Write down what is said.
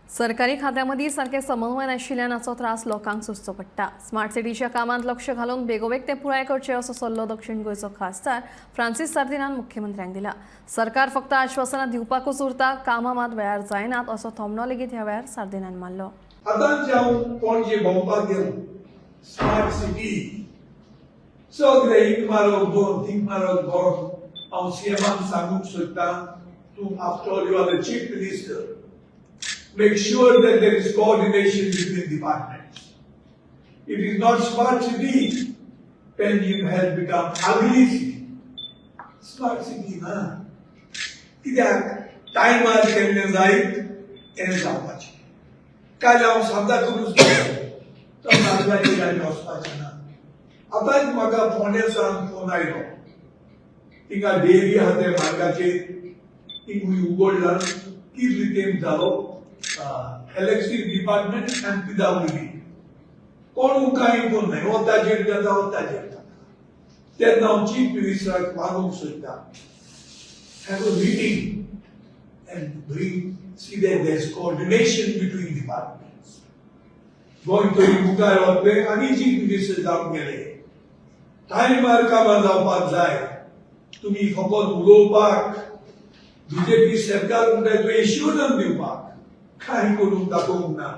सरकारी खात्यामदीं सारकें समन्वय नाशिल्ल्यान हाचो त्रास लोकांक सोंसचो पडटा. स्मार्ट सिटीच्या कामांत लक्ष घालून बेगोबेग तें पुराय करचें असो सल्लो दक्षिण गोंयचो खासदार फ्रांसीस सार्दिनान मुख्यमंत्र्यांक दिला. सरकार फक्त आश्वासनां दिवपाकूच उरता, कामां मात वेळार जायनात असो थोमणो लेगीत ह्या वेळार सार्दिनान मारलो. आतांच हांव पणजे भोंवपाक गेलो. स्मार्ट सिटी सगळे हिंग मारप बंद, थिंग मारप बंद. हांव सीएमाक सांगूंक सोदता, तूं, after all, you are the chief minister, make sure that there is coordination between departments. It is not smart city. Panjim has become ugly city. Smart city ना कित्याक टायमार केल्लें जायत तें जावपाचें. काल हांव सांताक्रूज गेलो, तो मार्गाचेर आनी वचपाचें ना. आतांच म्हाका फोंडें सावन फोन आयलो, थिंगा डेअरी आहा त्या मार्गाचेर, थिंगूय उगडला. कितली तेंप जालो, इलेक्ट्रीक डिपार्टमेंट आनी पीडब्ल्यूडी कोण कांय करून हो ताजेर जाता, हो ताजेर जाता. तेन्ना हांव चीफ मिनिस्टराक मागूंक सोदता, have a meeting and bring see that there is coordination between departments. Goa तरी मुखार वतले आनी चीफ मिनिस्टर जावन गेले. टायमार कामां जावपाक जाय. तुमी फकत उलोवपाक, बीजेपी सरकार म्हणटा, तूं एश्युरन्स दिवपाक, कांय करूंक दाखोवंक ना.